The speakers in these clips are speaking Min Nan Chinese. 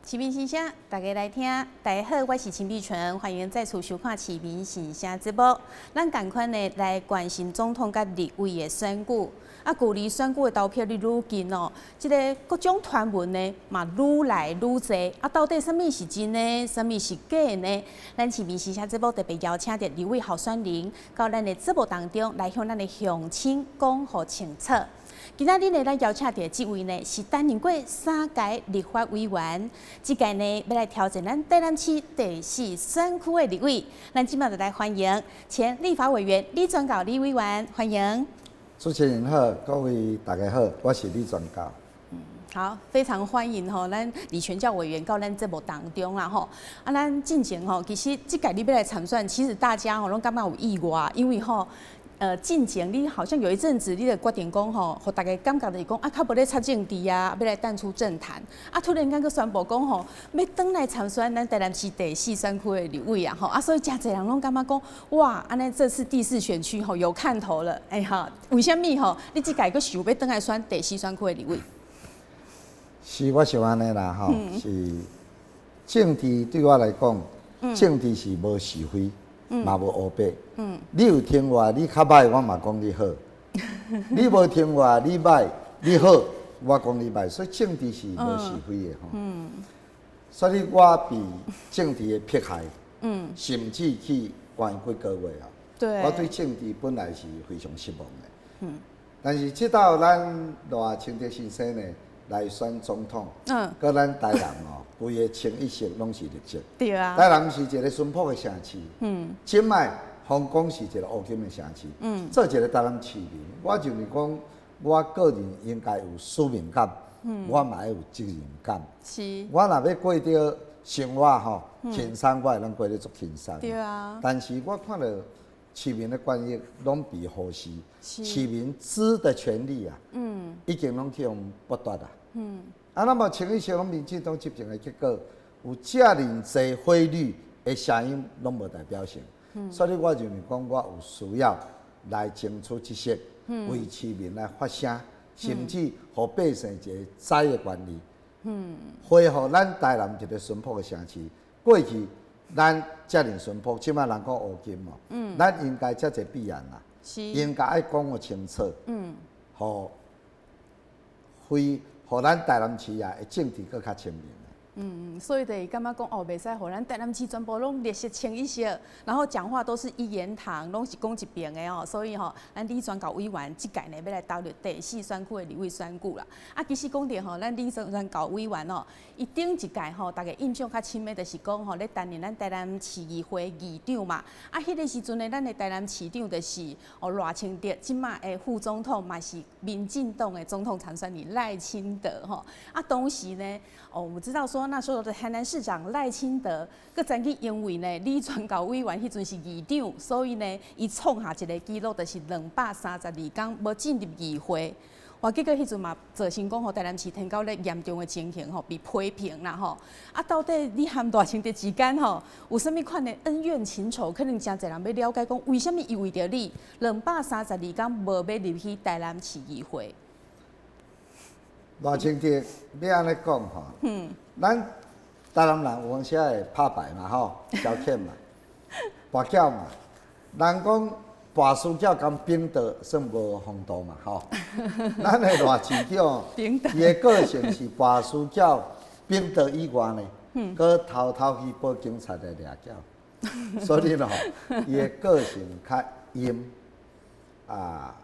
市民心聲，大家來聽。大家好，我是陳碧純，歡迎再次收看《市民心聲》節目。咱仝款呢來關心總統佮立委的選舉。啊，距離選舉的投票日愈近哦，這个各種傳聞呢嘛愈來愈濟。啊，到底啥物是真的，啥物是假的呢？咱市民心聲節目特別邀請著立委候選人到咱的節目當中來向咱的鄉親講予清楚。今仔日呢，咱邀請著這位呢是擔任過三屆立法委員，這屆呢欲來挑戰咱台南市第四選區的立委。咱這馬就來歡迎前立法委員李全教李委員，歡迎。主持人好，各位大家好，我是李全教。好，非常歡迎吼，咱李全教委員到咱節目當中啦吼。啊，咱進前吼，其實這屆你欲來參選，其實大家吼攏感覺有意外，因為吼，進前你好像有一陣子，你就決定講吼，予大家感覺就是講啊，較無咧插政治啊，欲來淡出政壇。啊，突然間閣宣布講吼，欲轉來參選咱台南市第四選區的立委啊，吼啊，所以誠濟人攏感覺講，哇，按呢這次第四選區吼有看頭了，欸哈，為啥物吼？你這屆閣想欲轉來選第四選區的立委？是，我想按呢啦，吼，是政治對我來講，政治是無是非，嘛無黑白。你有聽話，你較䆀，我嘛講你好；你無聽話，你䆀，你好，我講你䆀。所以政治是無是非的吼。所以我被政治的迫害，甚至去關幾個月啊。我對政治本來是非常失望的。但是直到咱賴清德先生呢來選總統，閣咱台南哦，規个清一色攏是綠色。台南是一個淳樸的城市。這擺風光是一個烏金的城市。做一個台南市民，我認為講，我個人應該有使命感，我嘛愛有責任感。我若欲過著生活吼輕鬆，我會當過得足輕鬆。但是我看著市民的權益攏被忽視，市民知的權利啊，已經攏去予剝奪啊。啊，那麼清一色攏民進黨執政的結果，有遮爾濟非綠的聲音攏無代表性。所以我認為講，我有需要來爭取這席，為市民來發聲，甚至予百姓一個知的權利。恢復咱台南一個淳樸的城市。過去咱遮爾淳樸，這擺人講烏金哦，咱應該遮濟弊案啦，應該愛講予清楚，予非予咱台南市啊，的政治閣較清明。嗯，所以就是感覺講哦，袂使予咱台南市全部攏綠色清一色，然後講話都是一言堂，攏是講一邊的哦。所以吼，咱李全教委員這屆呢，欲來投入第四選區的立委選舉啦。啊，其實講著吼，咱李全教委員哦，伊頂一屆吼，大家印象較深的，就是講吼，咧擔任咱台南市議會議長嘛。啊，彼个時陣呢，咱的台南市長就是哦賴清德，這馬的副總統嘛是民進黨的總統參選人賴清德吼。啊，當時呢，哦，我們知道說，那時候的台南市長賴清德，閣曾經因為呢李全教委員彼陣是議長，所以呢，伊創下一个紀錄，就是232工無進入議會。哇，結果彼陣嘛造成講吼台南市天狗咧嚴重的情形吼，被批評啦吼。啊，到底你和賴清德之間吼有啥物款的恩怨情仇？可能誠濟人欲了解講，為啥物伊為著你232工無欲入去台南市議會？賴清德，欲按呢講吼，咱台南人有當時會拍牌嘛吼，消遣嘛，跋筊嘛，人講跋輸筊共反桌算無風度嘛吼。咱的賴市長，伊的個性是跋輸筊反桌以外呢，閣偷偷去報警察來掠筊，所以咯，伊的個性較陰啊。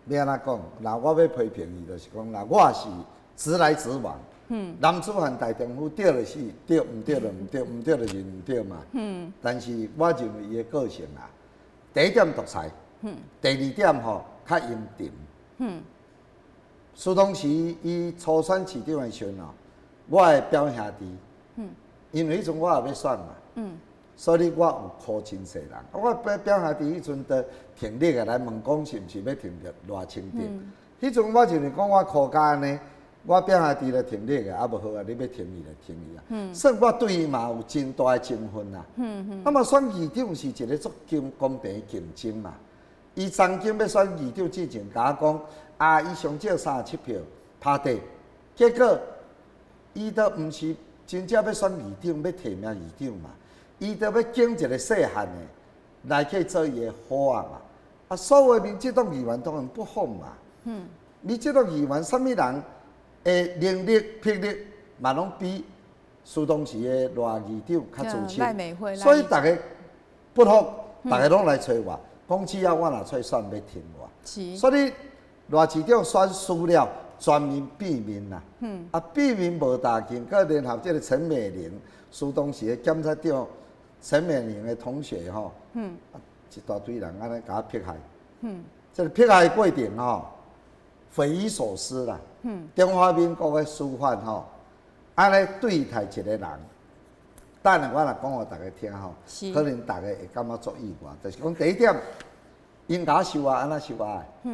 欲按怎講？若我欲批評伊，就是講，若我是直來直往。男子漢大丈夫，對就是對，毋對就毋對，毋對就是毋對嘛。但是我認為伊的個性啊，第一點獨裁，第二點吼較陰沉。所以當時伊初選市長的時陣哦，我的表兄弟，因為彼陣我也欲選嘛，所以我有箍真濟人。我表表兄弟彼陣都挺立的來問講是毋是欲挺賴清德。彼陣我就是講我箍甲按呢，我表兄弟就挺立的，啊無好啊，你欲挺伊就挺伊啊。算我對伊嘛有真大的情分啊。那麼選議長是一個足公平的競爭嘛。伊曾經欲選議長之前，共我講啊，伊上少37票拍底，結果伊都毋是真正欲選議長，欲提名議長嘛，伊著欲揀一個細漢的來去做伊的伙仔嘛。啊，所有民進黨議員當然不服嘛。民進黨議員啥物人的能力、魄力嘛，攏比蘇東時的賴議長較資深，所以逐家不服，逐家攏來揣我，講只要我若出選，欲挺我。所以賴市長選輸了，全民變面啦。啊，變面無大緊，閣聯合這個陳美玲，蘇東時的檢察長陳美玲的同學吼。啊，一大堆人按呢共我迫害。這個迫害過程吼，匪夷所思啦。中華民國的司法吼，按呢對待一個人，等下我若講予逐家聽吼，可能逐家會感覺足意外，就是講第一點，𪜶共我收押按怎收押的？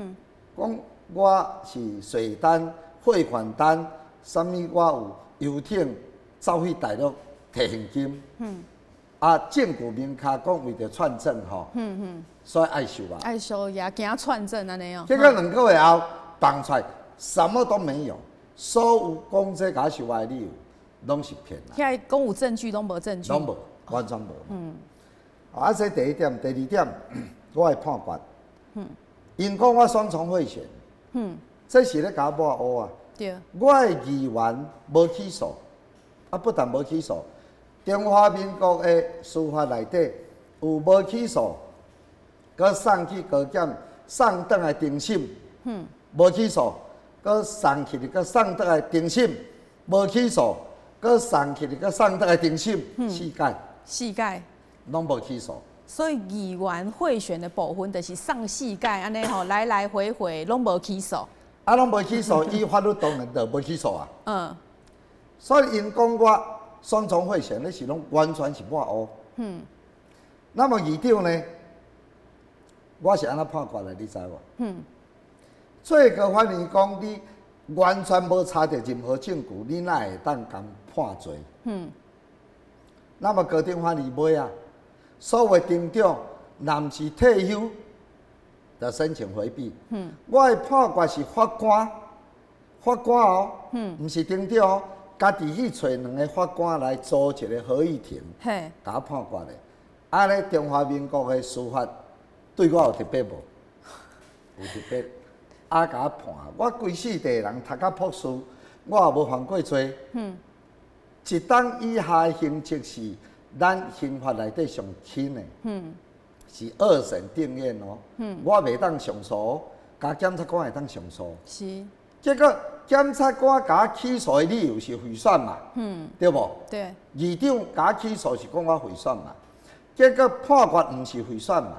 講我是稅單、匯款單，啥物我有遊艇走去大陸提現金。啊，證據明確講為著串證吼，所以愛收押。愛收押，驚串證按呢哦。結果2個月後放出來，什麼都沒有，所有講這共我收押的理由，攏是騙人。遐講有證據攏無證據。攏無，完全無。啊，這第一點，第二點，我的判決。𪜶講我雙重賄選。這是咧共我抹烏啊。我的議員無起訴，啊，不但無起訴，中華民國的司法內底有無起訴，閣送去高檢，送轉來重審。無起訴，閣送去閣送轉來重審，無起訴，閣送去閣送轉來重審，四屆。四屆。攏無起訴。所以議員賄選的部分，就是送四屆按呢吼，來來回回攏無起訴。啊，攏無起訴，依法律當然就無起訴啊。所以𪜶講我雙重賄選，那是攏完全是抹烏。那麼議長呢？我是按怎判決的，你知無？最高法院講你完全無查著任何證據，你哪會當共判罪？那麼高等法院尾啊，所謂庭長，若毋是退休，就申請回避。我的判決是法官，法官哦，毋是庭長哦，家己去揣兩个法官來組一個合議庭，共我判決的。按呢，中華民國的司法對我有特別無？有特別，啊，共我判，我規世地人讀甲博士，我也無犯過罪。一冬以下的刑責是咱刑法內底上輕的。是二審定讞哦。我袂當上訴，共檢察官會當上訴。結果檢察官共我起訴的理由是賄選嘛。對無？對。議長共我起訴是講我賄選嘛。結果判決毋是賄選嘛，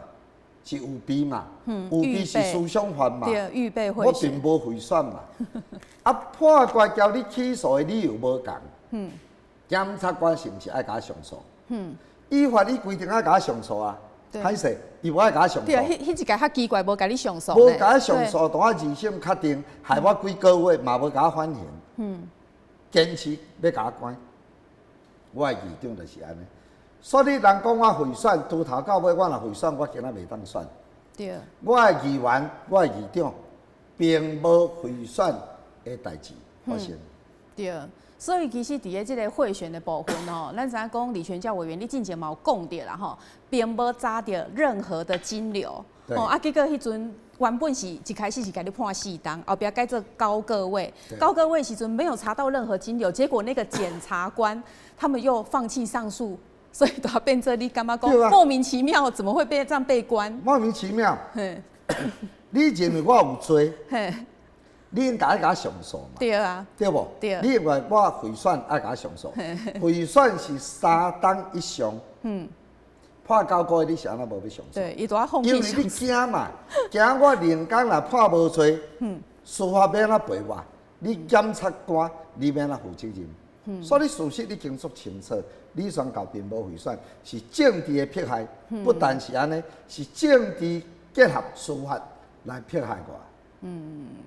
是預備嘛。預備是思想犯嘛。對，預備我並無賄選嘛。啊，判決交你起訴的理由無仝。檢察官是毋是愛共我上訴？依法依規定愛共我上訴啊。歹勢，伊無愛共我上訴。對啊，彼一屆較奇怪，無共你上訴。無共我上訴，當我二審確定，害我幾個月嘛無共我緩刑。堅持欲共我關。我的議長就是按呢。所以人講我賄選，拄頭到尾我若賄選，我今仔袂當選。我的議員，我的議長，並無賄選的代誌發生。對。所以其實佇咧這个賄選的部分吼，咱知影講李全教委員，你進前嘛有講著啦吼，並無查著任何的金流。哦啊，結果彼陣原本是一開始是共你判四冬，後壁改做九個月，九個月時陣沒有查到任何金流，結果那個檢察官他們又放棄上訴，所以都要變做你感覺講莫名其妙，怎麼會被這樣被關？莫名其妙。你認為我有罪？你應該共我上訴嘛？對啊。對無？對。你認為我賄選愛共我上訴？賄選是3冬以上。判九個月，你是按怎無欲上訴？對，伊都要放棄。因為你驚嘛，驚我兩工若判無罪，司法欲按怎賠我？你檢察官你欲按怎負責任？所以事實已經足清楚，李全教並無賄選，是政治的迫害，不但是按呢，是政治結合司法來迫害我。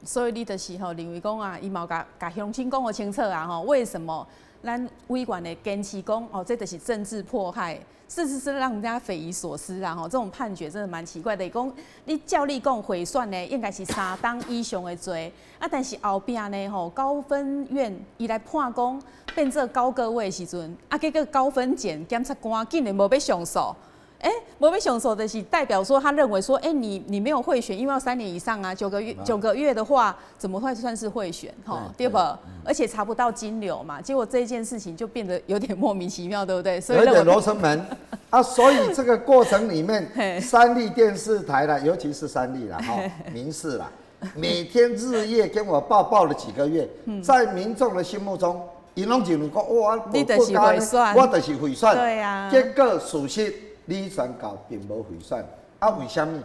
所以你就是吼認為講啊，伊嘛共鄉親講予清楚啊吼，為什麼？咱委員的堅持講，哦，這就是政治迫害，事實是讓人家匪夷所思啦！吼，這種判決真的蠻奇怪的。講你照理講賄選呢，應該是三冬以上的罪，啊，但是後壁呢，吼，高分院伊來判講變做九個月的時陣，啊，結果高分檢檢察官竟然無欲上訴。欸，無欲上訴的是代表說，他認為說，欸，你沒有賄選，因為要3年以上啊，九個月九個月的話，怎麼會算是賄選？吼，對不？而且查不到金流嘛，結果這件事情就變得有點莫名其妙，對不對？所以有點羅生門啊，所以這個過程裡面，三立電視台啦，尤其是三立啦，哈，民視啦，每天日夜跟我報報了幾個月，在民眾的心目中，𪜶攏認為講，哇，你就是賄選，我就是賄選，對啊，結果事實，李全教並無賄選，啊？為啥物？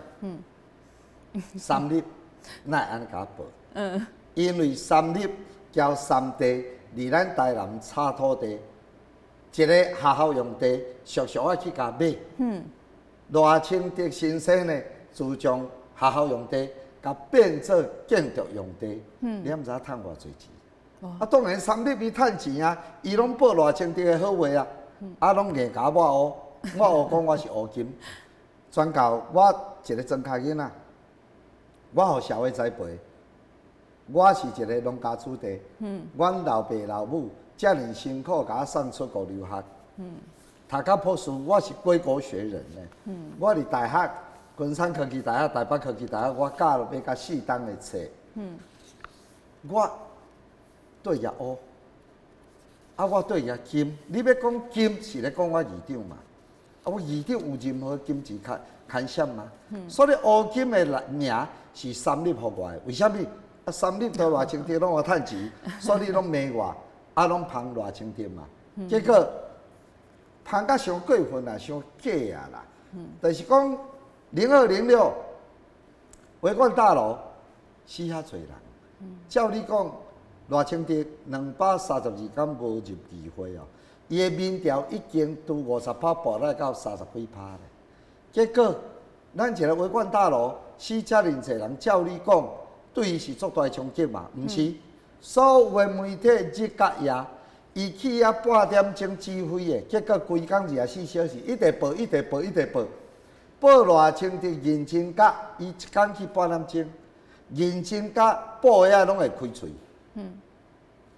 三立哪會按呢共我報？因為三立交三地，佇咱台南炒土地，一个學校用地，俗俗愛去共買。賴清德先生呢，主張學校用地，共變做建築用地。你毋知影趁偌濟錢？啊，當然三立伊趁錢啊，伊攏報賴清德的好話啊，啊，攏硬共我烏。我烏講我是烏金，全教我一個莊跤囡仔，我予社會栽培，我是一個農家子弟，阮老爸老母遮爾辛苦共我送出國留學，讀到博士，我是歸國學人呢。我佇大學，昆山科技大學、台北科技大學，我教了欲甲四冬的冊。我對遐烏，啊，我對遐金，你欲講金是咧講我議長嘛？啊，我議長有任何金錢牽涉嗎？所以烏金的名是三立予我的，為啥物？啊，三立都賴清德攏有趁錢，所以攏罵我，啊，攏捧賴清德嘛。結果捧甲傷過分啊，傷假啊啦。就是講0206維冠大樓死遐濟人，照你講賴清德232工無入議會哦。伊的民調已經拄50趴跋來到三十幾趴咧，結果咱一個維冠大樓死遮爾濟人，照理講對伊是足大衝擊嘛？毋是，所有的媒體日甲夜，伊去遐半點鐘指揮的，結果規工24小時一直報，一直報，一直報，報賴清德認真甲伊一工去半點鐘，認真甲報遐攏會開喙。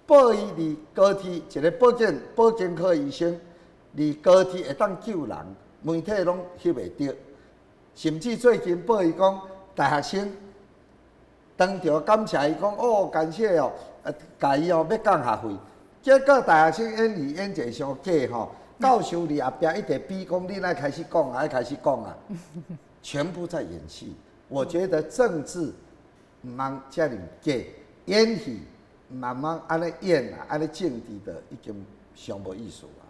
報伊佇高鐵一個保健科醫生，佇高鐵會當救人，媒體攏翕會著。甚至最近報伊講大學生當場感謝伊講哦，感謝哦，共伊哦欲降學費。結果大學生演戲演者傷假吼，教授佇後壁一直比講，你愛開始講啊，愛開始講啊，全部在演戲。我覺得政治毋通遮爾假，演戲。慢慢按呢演啊，按呢政治的已經傷無意思啊，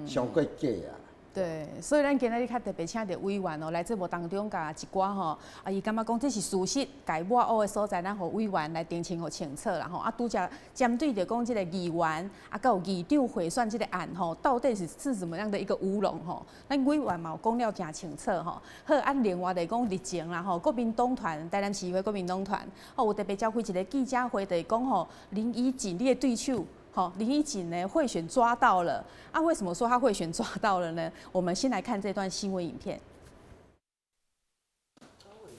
傷過假啊。對，所以咱今仔日較特別請著委員哦，來節目當中共一寡吼，啊，伊感覺講這是事實，共抹烏的所在，咱予委員來澄清予清楚啦吼。啊，拄才針對著講這個議員啊，閣有議長賄選這個案吼，到底是怎麼樣的一個烏龍吼？咱委員嘛有講了誠清楚吼。好，啊，另外就講日前啦吼，國民黨團台南市議會國民黨團吼，有特別召開一個記者會，就是講吼林宜瑾你的對手。好，林宜瑾呢賄選抓到了啊？為什麼說他賄選抓到了呢？我們先來看這段新聞影片。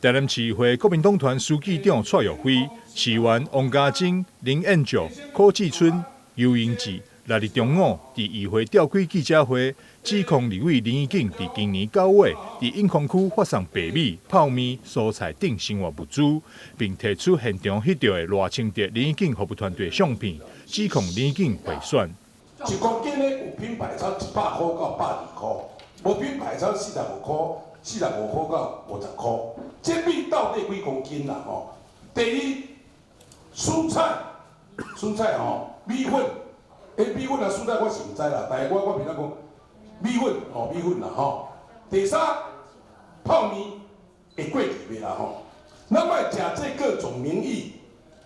台南市議會國民黨團書記長蔡育輝、市議員王家珍、林彥照、柯志春、游盈志，六日中午佇議會召開記者會，指控立委林宜瑾佇今年9月佇永康區發送白米、泡麵、蔬菜等生活物資，並提出現場翕著的賴清德、林宜瑾服務團隊相片，指控林宜瑾賄選。 1公斤呢有品牌差100塊到120塊，無品牌差45塊，45塊到50塊。這米到底幾公斤啦？吼，第二，蔬菜，蔬菜吼，米粉，欸，米粉啊，蔬菜我是毋知啦，但是我平常講米粉吼，米粉啦吼。第三，泡麵會過期袂啦吼？咱莫假借各種名義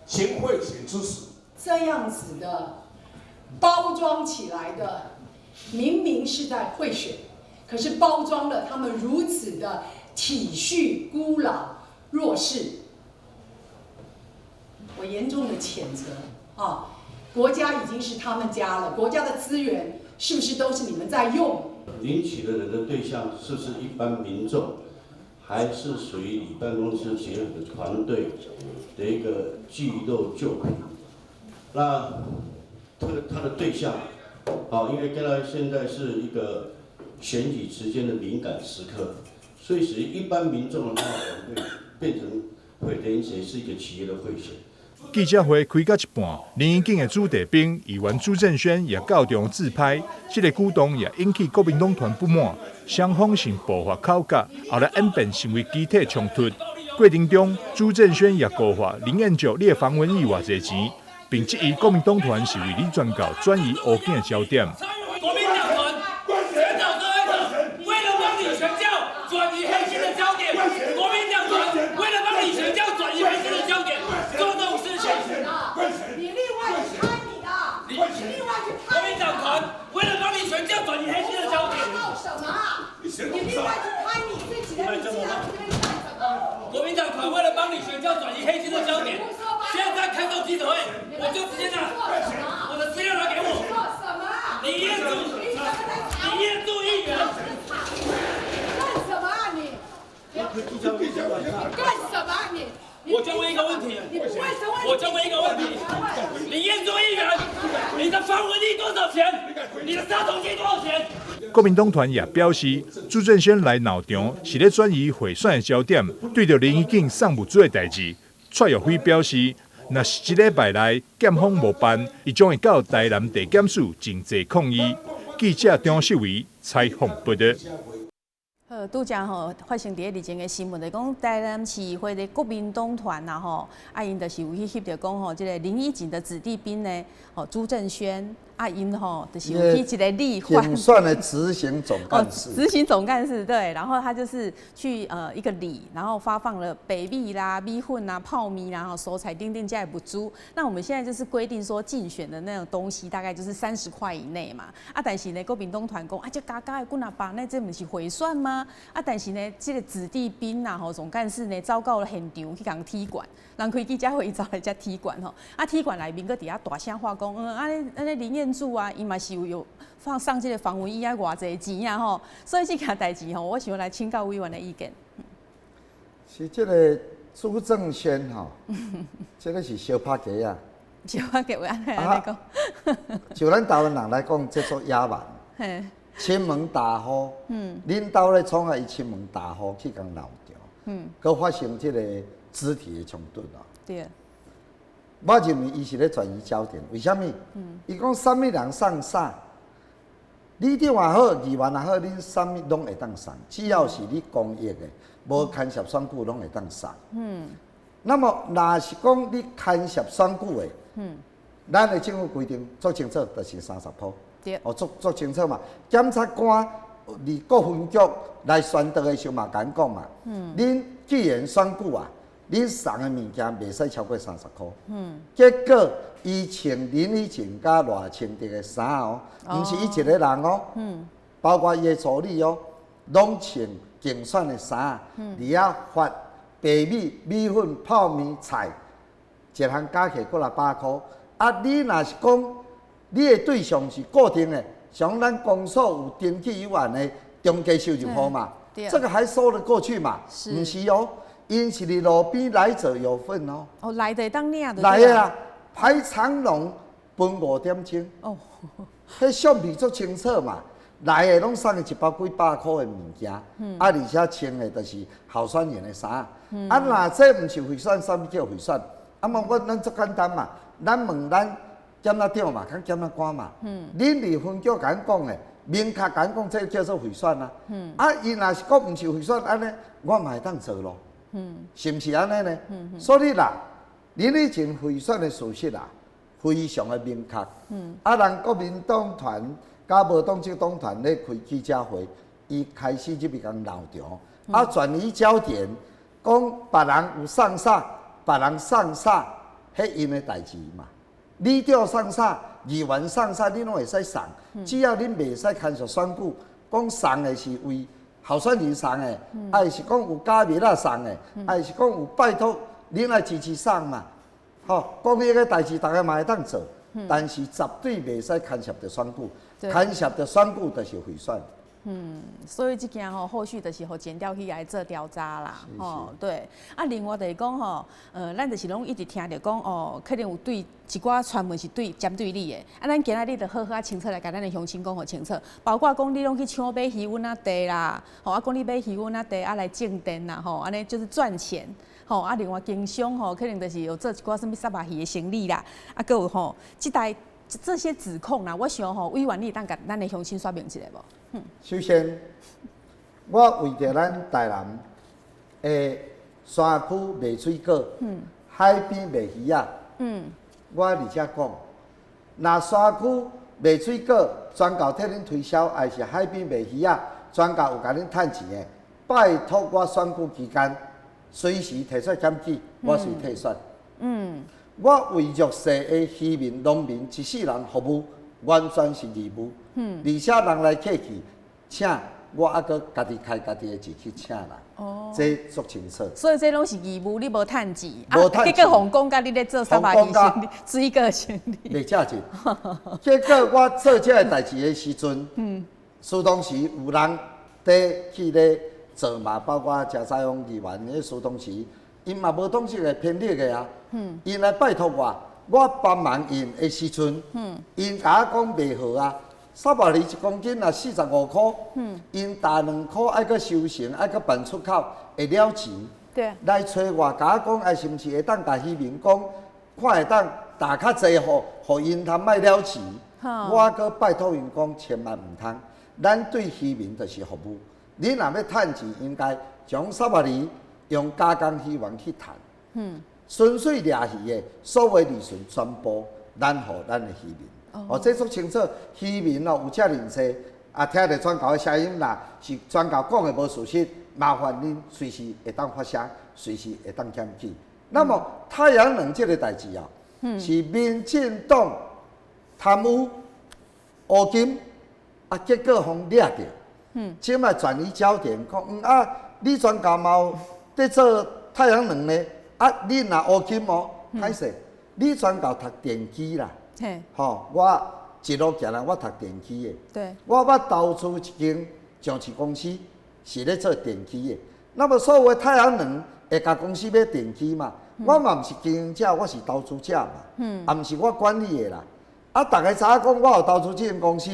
行賄選之實。這樣子的包裝起來的，明明是在賄選，可是包裝了他們如此的體恤孤老弱勢，我嚴重的譴責啊！國家已經是他們家了，國家的資源是不是都是你們在用？領取的人的對象是不是一般民眾，還是屬於你辦公室結合的團隊的一個濟弱救貧？那他的對象，好，因為跟他現在是一個選舉之間的敏感時刻，所以屬於一般民眾的話，會變成會等於是一個企業的賄選。記者會開到一半，林宜景的子弟兵議員朱正軒也到場自拍，這个舉動也引起國民黨團不滿，雙方先爆發口角，後來演變成為肢體衝突。過程中，朱正軒也告發林彥祖你的防蚊液偌濟錢，並質疑國民黨團是為李全教轉移烏囝的焦點。國民黨團全黨都為了幫李全教轉移黑金的焦點，國民黨團為了幫李全教轉移黑金的焦點，做這種事情。你另外去開你的，你另外去開。國民黨團為了幫李全教轉移黑金的焦點。鬧什麼？你另外去開你自己的，你進來這邊幹什麼？國民黨團為了幫李全教轉移黑金的焦點，現在開這記者會，我就直接拿我的資料拿給我。做什麼？李彥祖，李彥祖議員。幹什麼啊你？幹什麼啊你？我就問一個問題，我就問一個問題，李彥祖議員，你的防蚊液多少錢？你的殺蟲劑多少錢？國民黨團也表示，朱正軒來鬧場是咧轉移賄選的焦點，對著林宜景送物資的代誌，蔡玉輝表示，若是這禮拜內檢方無辦，伊將會到台南地檢署靜坐抗議。記者張秀維採訪報道。好，拄才吼發生佇咧日前的新聞，就講台南市議會的國民黨團啊吼，啊𪜶就是有去翕著講吼，這个林宜景的子弟兵呢，吼朱正軒啊𪜶吼，就是有去一个立法競選的執行總幹事，執行總幹事對，然後他就是去一個里，然後發放了白米啦、米粉啦、泡麵啦、蔬菜等等這的物資。那我們現在就是規定說競選的那種東西大概就是30塊以內嘛。啊，但是呢，國民黨團講啊，這加加的幾若百，那這毋是賄選嗎？啊，但是呢，這个子弟兵啊，吼總幹事呢，走到了現場去共踢館，人開記者會，伊走來遮踢館吼，啊，踢館內面閣佇遐大聲話講，按呢按呢林彥祖啊，伊嘛是有放送這个防蚊液啊，偌濟錢啊吼，所以這件代誌吼，我想來請教委員的意見。是這个朱正軒吼，這个是相拍雞啊，相拍雞話按呢按呢講，就咱台灣人來講，這做野蠻。親門大戶，恁兜咧創啊，伊親門大戶去共鬧場，閣發生這個肢體的衝突啊。對。我認為伊是咧轉移焦點，為啥物？伊講啥物人送啥，里長也好，議員也好，恁啥物攏會當送，只要是你公益的，無牽涉選舉攏會當送。那麼，若是講你牽涉選舉的，咱的政府規定做清楚，就是30箍。哦，做做清楚嘛。檢察官佇各分局來宣導的時候嘛，共講嘛。恁既然選舉啊，恁送的物件袂使超過30箍。結果伊穿林宜景佮賴清德的衫哦，毋是伊一个人哦。包括伊的助理哦，攏穿競選的衫，佇遐發白米、米粉、泡麵、菜，一項加起來幾若百箍。啊，你若是講，你的對象是固定的，像咱公所有登記有案的中低收入戶嘛，這個還說得過去嘛？毋是哦，𪜶是佇路邊來者有份哦。哦，來的當領的。來的啊，排長龍分5點鐘。彼相片足清楚嘛，來的攏送伊一包幾百箍的物件，啊，而且穿的就是候選人的衫。啊，若這毋是賄選，啥物叫賄選？啊，嘛，我咱足簡單嘛，咱問咱檢察長嘛，較檢察官嘛，恁佇分局共阮講的，明確共阮講，這叫做賄選啊。啊，伊若是講毋是賄選，按呢，我嘛會當做咯。是毋是按呢呢？所以啦，林宜景賄選的事實啊，非常的明確。啊，人國民黨團佮無黨籍黨團咧開記者會，伊開始入去共鬧場，啊，轉移焦點，講別人有送啥，別人送啥，彼𪜶的代誌嘛。里長送啥，議員送啥，你攏會使送，只要恁袂使牽涉選舉，講送的是為候選人送的，抑是講有加米仔送的，抑是講有拜託恁來支持送嘛。吼，講彼个代誌，逐个嘛會當做。但是絕對袂使牽涉著選舉，牽涉著選舉就是賄選。所以這件吼後續就是予檢調去來做調查啦，吼對。啊，另外就是講吼，咱就是攏一直聽著講哦，可能有對一寡傳聞是對針對你的。啊，咱今仔日就好好仔清楚來共咱的鄉親講予清楚，包括講你攏去搶買魚塭仔地啦，吼啊，講你買魚塭仔地啊來種電啦，吼，按呢就是賺錢，吼啊，另外經商吼，可能就是有做一寡啥物虱目魚的生意啦，啊，閣有吼，這代這些指控啦，我想吼，委員你會當共咱的鄉親說明一下無？首先，我為著咱台南的山區賣水果，海邊賣魚仔，我佇遮講，若山區賣水果，全球替恁推銷，還是海邊賣魚仔，全球有共恁趁錢的，拜託我選舉期間隨時提出檢舉，我隨退選。我為弱勢的漁民、農民一世人服務，完全是義務。而且人來客氣，請我猶閣家己開家己的錢去請人。哦，這足清楚。所以這攏是義務，你無趁錢。無趁錢。結果予人講甲你咧做虱目魚生意，水果生意。袂正經。結果我做這個代誌的時陣，時當時有人佇去咧做嘛，包括鄭在勇議員，彼時當時，𪜶嘛無黨籍的偏綠的啊。𪜶來拜託我，我幫忙𪜶的時陣，𪜶共我講袂好啊，虱目魚一公斤若45箍，𪜶擔2箍愛閣收成，愛閣辦出口會了錢。來揣我，共我講，啊，是毋是會當共漁民講，看會當擔較濟，予𪜶通莫了錢。我閣拜託𪜶講，千萬毋通，咱對漁民就是服務。你若欲趁錢，應該將虱目魚用加工魚丸去趁。純粹掠魚的所有利潤全部咱予咱的漁民。哦，這足清楚，漁民哦有遮爾濟，啊，聽著全球的聲音啦，是全球講的無事實，麻煩恁隨時會當發聲，隨時會當檢舉。那麼太陽能這個代誌啊，是民進黨貪污烏金，啊，結果予掠著。這擺轉移焦點，講啊，你全球嘛有佇做太陽能呢？啊，你若烏金哦，歹勢，你全球讀電機啦，吼，我一路行來，我讀電機的。我捌投資一間上市公司，是咧做電機的。那麼所有的太陽能會共公司買電機嘛？我嘛毋是經營者，我是投資者嘛。也毋是我管理的啦。啊，逐家知影講我有投資這間公司，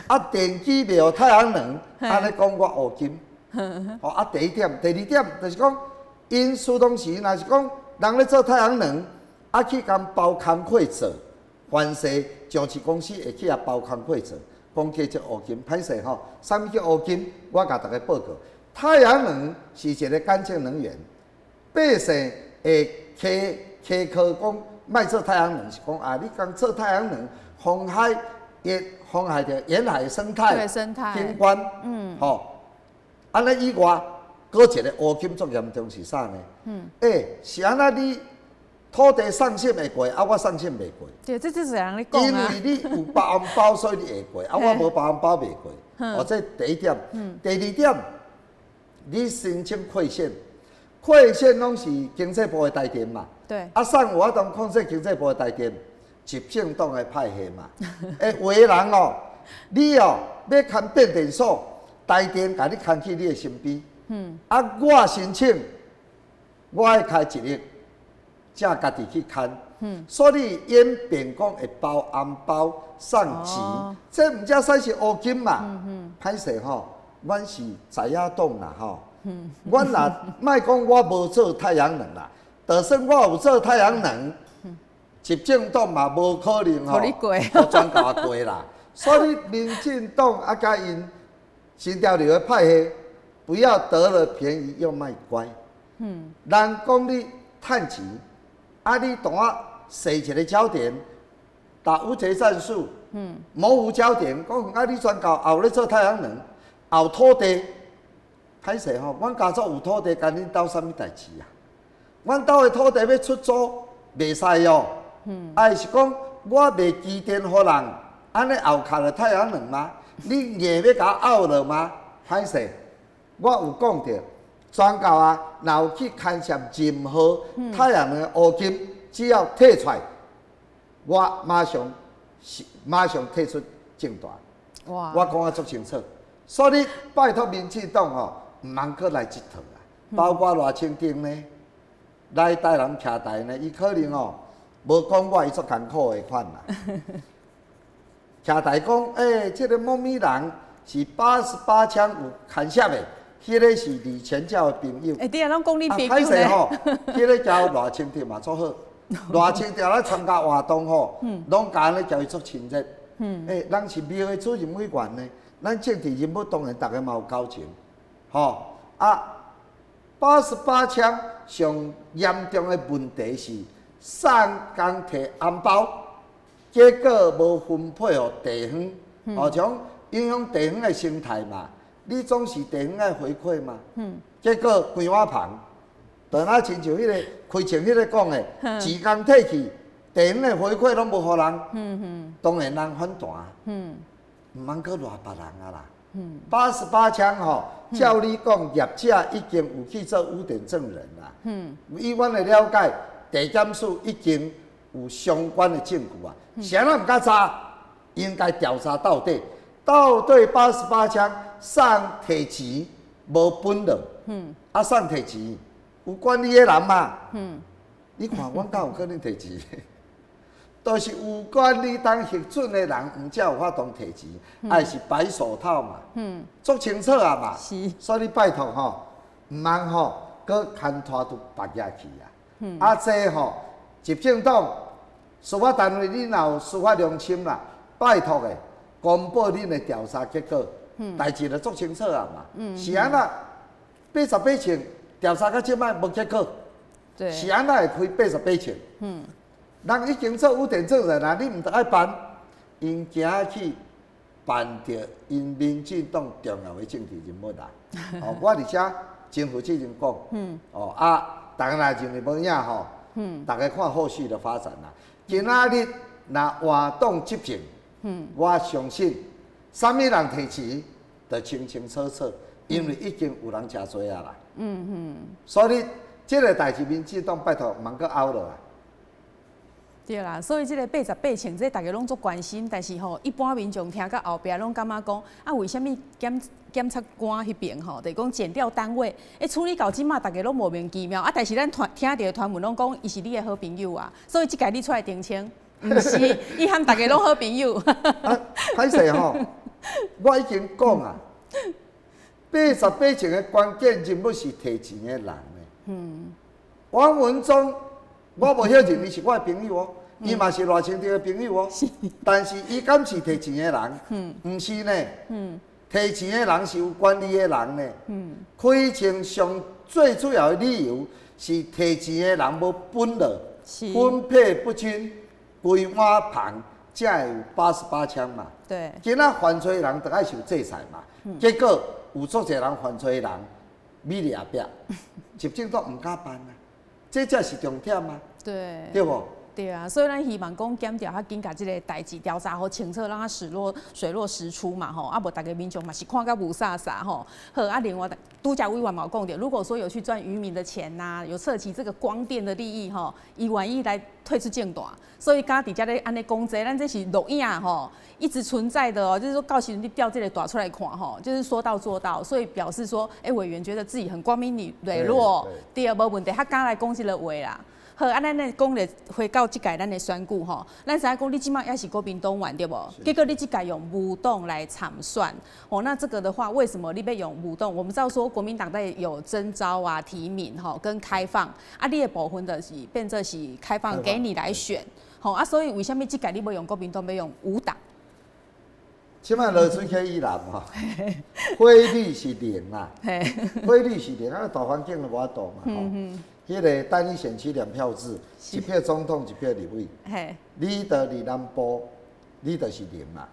啊，電機賣予太陽能，按呢講我烏金。吼，啊，第一點，第二點就是講，𪜶時當時若是講人咧做太陽能，啊去共包工課做，凡勢上市公司會去共包工課做，講叫做烏金，歹勢吼，啥物叫烏金？我共逐家報告，太陽能是一個乾淨能源，百姓會溪溪科講莫做太陽能，是講啊，你講做太陽能，妨害沿妨害著沿海生態景觀，吼，按呢以外，閣一個烏金足嚴重是啥呢？欸，是按怎你土地送審會過，啊我送審袂過？對，這就是人咧講啊。因為你有包紅包，所以你會過，啊我無包紅包袂過。哦，這第一點。第二點，你申請豁免，豁免攏是經濟部的台電嘛。啊，誰有法度控制經濟部的台電，執政黨的派系嘛。欸，有的人哦，你哦欲牽變電所，台電共你牽去你的身邊。啊，我申請，我愛開一億，才家己去牽。所以演變講會包紅包送錢，這毋才算是烏金嘛。歹勢吼，阮是在野黨啦吼。阮若莫講我無做太陽能啦，就算我有做太陽能，執政黨嘛無可能吼，予全球過啦。所以民進黨啊，佮𪜶新潮流的派系，不要得了便宜又賣乖。人講你趁錢，啊你當我踅一個焦點，打烏賊戰術，模糊焦點，講啊你全球也有咧做太陽能，也有土地，歹勢吼，阮家族有土地，干恁兜啥物代誌啊？阮兜的土地欲出租，袂使哦。啊是講我賣機電予人，按呢也有卡著太陽能嗎？你硬欲共我拗落嗎？歹勢，我有講著，全球啊，若有去牽涉任何太陽能的烏金，只要提出來，我馬上是馬上退出政壇。哇！我講啊足清楚，所以拜託民進黨吼，毋通閣來這套啊！包括賴清德呢，來台南徛台呢，伊可能吼無講我伊足艱苦的款啦。徛台講，這个某咪人是88槍有牽涉的，彼个是李全教的朋友。欸，對啊，攏講你朋友歹勢吼，彼个叫賴清德嘛足好，賴清德來參加活動吼，攏共按呢共伊足親熱。人是廟的主任委員呢，咱政治人物當然逐家嘛有交情，吼啊！88槍上嚴重的問題是送工提紅包，結果無分配予地方，哦，像影響地方的生態嘛，你總是地方愛回饋嘛，結果規碗捧，就若親像彼個開前彼個講的，錢工提去，地方的回饋攏無予人，當然人反彈，毋通閣賴別人啊啦。88槍吼，照你講，業者已經有去做污點證人啦。以阮的了解，地檢署已經有相關的證據啊。啥人毋敢查？應該調查到底，到底88槍送提錢無分落，啊送提錢有管理的人嘛。你看阮敢有可能提錢？都是有管理當核准的人，毋才有法度提錢，還是白手套嘛？足清楚啊嘛。是。所以拜託吼，毋通吼，閣牽拖到別遐去啊。啊，這吼，執政黨司法單位，你若有司法良心啦，拜託的，公布恁的調查結果，代誌就足清楚啊嘛。是按怎88槍調查到這擺無結果？對。是按怎會開88槍？人已經做污點證人啊，你毋得愛辦，𪜶驚去辦著𪜶民進黨重要的政治人物啦。哦，我佇遮真負責任講。哦啊，逐家若認為無影吼，逐家看後續的發展啦。今仔日若活動執政，我相信啥物人提錢，就清清楚楚，因為已經有人誠濟啊啦。所以這個代誌，民進黨拜託毋通閣拗落來。對啦，所以這個88槍，這逐家攏足關心，但是吼，一般民眾聽到後壁攏感覺講，啊，為啥物檢察官彼邊吼，就是講檢調單位，處理到這馬，逐家攏莫名其妙啊。但是咱傳聽著傳聞攏講，伊是你的好朋友啊，所以這屆你出來澄清，毋是，伊和逐家攏好朋友。啊，歹勢吼，我已經講啊，88槍的關鍵人物是提錢的人呢。王文忠，我無曉認伊是我的朋友哦，伊嘛是賴清德的朋友哦。但是伊敢是提錢的人？毋是呢。提錢的人是有權力的人呢。開槍上最主要的理由是提錢的人無分落，分配不均，規碗捧才會有88槍嘛。對。今仔犯罪的人就愛受制裁嘛。結果有足濟人犯罪的人，米佇後壁，執政黨毋敢辦啊。這才是重點啊！對，對無？對啊，所以咱希望講檢調較緊，共這个代誌調查予清楚，讓它水落石出嘛吼。啊，無逐家民眾嘛是看甲霧煞煞吼。好啊，另外拄才委員嘛有講著，如果說有去賺漁民的錢吶，有涉及這個光電的利益吼，伊願意來退出政壇。所以敢佇遮咧按呢講這，咱這是錄影吼，一直存在的哦。就是說到時陣你調這個帶出來看吼，就是說到做到，所以表示說，委員覺得自己很光明磊落，對，無問題，較敢來講這个話啦。好，啊，咱咧講咧回到這屆咱的選舉吼，咱知影講你這馬猶是國民黨員對無？結果你這屆用無黨來參選，哦，那這個的話，為什麼你欲用無黨？我們知道說國民黨在有徵召啊、提名吼跟開放，啊，你的部分就是變做是開放給你來選，吼啊，所以為啥物這屆你無用國民黨，欲用無黨？這擺濁水溪以南吼，匯率是零啦，匯率是零，啊，大環境就無法度嘛吼。彼个單一選區兩票制，一票總統，一票立委。你著佇南部，你就是零嘛。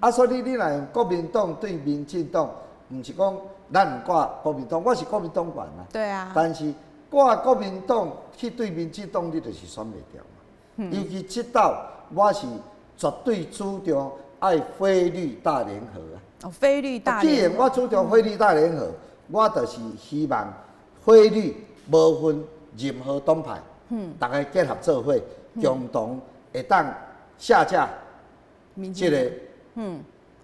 啊，所以你若用國民黨對民進黨，毋是講咱毋掛國民黨，我是國民黨員啊。對啊。但是掛國民黨去對民進黨，你就是選袂著嘛。尤其這鬥，我是絕對主張愛非綠大聯合啊。哦，非綠大聯合。既然我主張非綠大聯合，我就是希望非綠無分任何黨派，逐家結合做伙，共同會當下架這个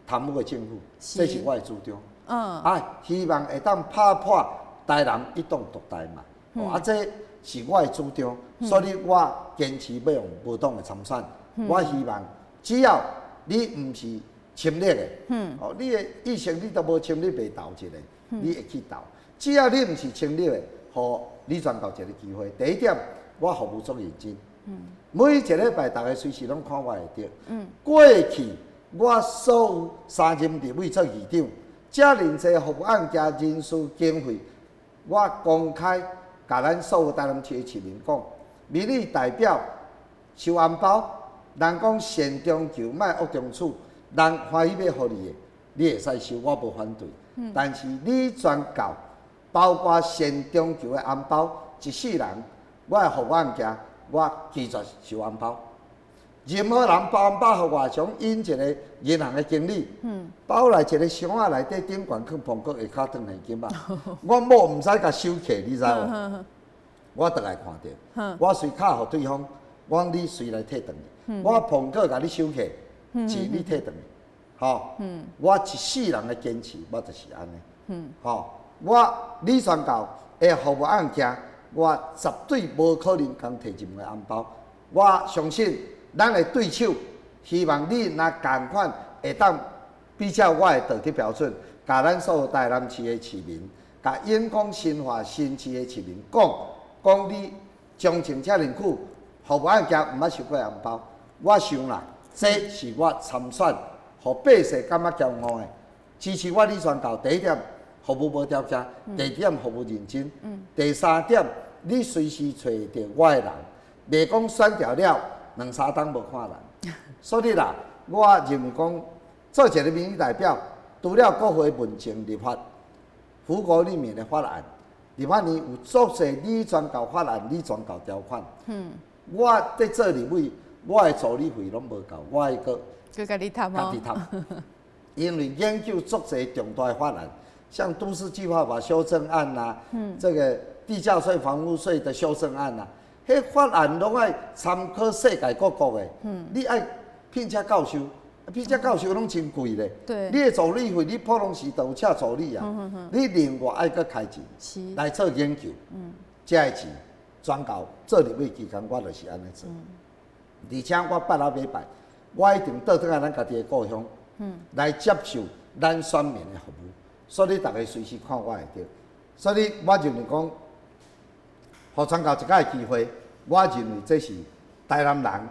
貪污的政府，這是我的主張。啊，希望會當拍破台南一黨獨大嘛。啊，這是我的主張，所以我堅持欲用無黨的參選。我希望只要你毋是深綠的，哦，你的意識你都無深綠袂投一个，你會去投。只要你毋是深綠的，予李全教一个機會。第一點，我服務足認真。每一禮拜逐家隨時攏看我會著。過去我所有三任立委做議長，遮爾濟服務案件、人事經費，我公開共咱所有台南市的市民講，民意代表收紅包，人講善中求，莫惡中取，人歡喜欲予你的，你會使收，我無反對。但是李全教，包括善中求的紅包，一世人我的服務案件，我拒絕收紅包。任何人包紅包予我，像𪜶一个銀行的經理，包來一個箱仔內底頂懸囥蘋果下跤當現金啊！我某毋使共收起，你知無？我就愛看著，我隨敲予對方，我講你隨來提轉去，我蘋果共你收起，錢你提轉去，吼！我一世人的堅持，我就是按呢，吼！我李全教的服務案件，我絕對無可能共提任何紅包。我相信咱的對手，希望你若仝款會當比照我的道德標準，共咱所有台南市的市民，共永康新化新市的市民講，講你從政遮爾久，服務案件毋捌收過紅包。我想啦，這是我參選，予百姓感覺驕傲的。支持我李全教，第一點服務無條件，第二點服務認真，第三點你隨時揣著我的人，袂講選著了兩三冬無看人。所以啦，我認為講做一个民意代表，除了國會問政立法、符國利民的法案，立法院有足濟李全教法案、李全教條款。我佇做立委，我的助理費攏無夠，我愛閣閣家己趁家己趁。因為研究足濟重大的法案，像都市計劃法修正案啦，這個地價稅、房屋稅的修正案啦，彼法案攏愛參考世界各國的。你愛聘請教授，聘請教授攏真貴咧。你的助理費，你普通時都有請助理啊。你另外愛閣開錢來做研究，這个錢全教做立委期間，我就是按呢做。而且我拜六禮拜，我一定倒轉來咱家己的故鄉，來接受咱選民的服務。所以逐家隨時看我會著。所以我認為講，予全教一擺機會，我認為這是台南人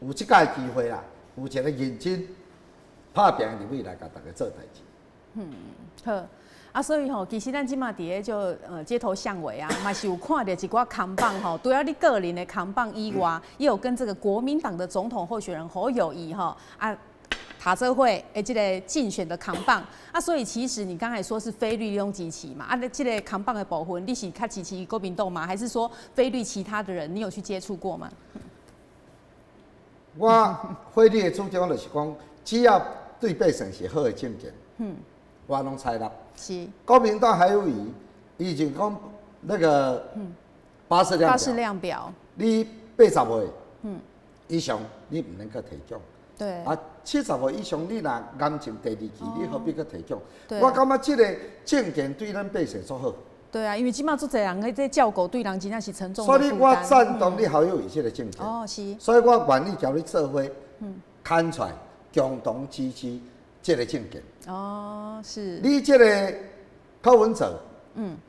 有這擺機會啦，有一个認真拍拚的立委來共逐家做代誌。好。啊，所以吼，其實咱這馬佇咧就街頭巷尾啊，嘛是有看著一寡扛棒吼，除了你個人的扛棒以外，也有跟這個國民黨的總統候選人侯友宜吼啊，塔澤會的這個競選的扛棒啊，所以其實你剛才說是非綠攏支持嘛，啊，這個扛棒的部分，你是較支持國民黨嗎？還是說非綠其他的人，你有去接觸過嗎？我非綠的主張就是講，只要對百姓是好的政見，我攏採納。國民黨還有伊，伊就講那個巴氏量巴氏量表，你80歲以上，你毋免閣提獎。啊，70歲以上，你若癌症第二期，你何必閣提獎？我感覺這个政見對咱百姓足好。對啊，因為這馬足濟人彼這照顧對人真正是沉重。所以我贊同你侯友宜這个政見。哦，是。所以我願意共你做伙，牽出來共同支持這个政見。哦，是。你這个柯文哲，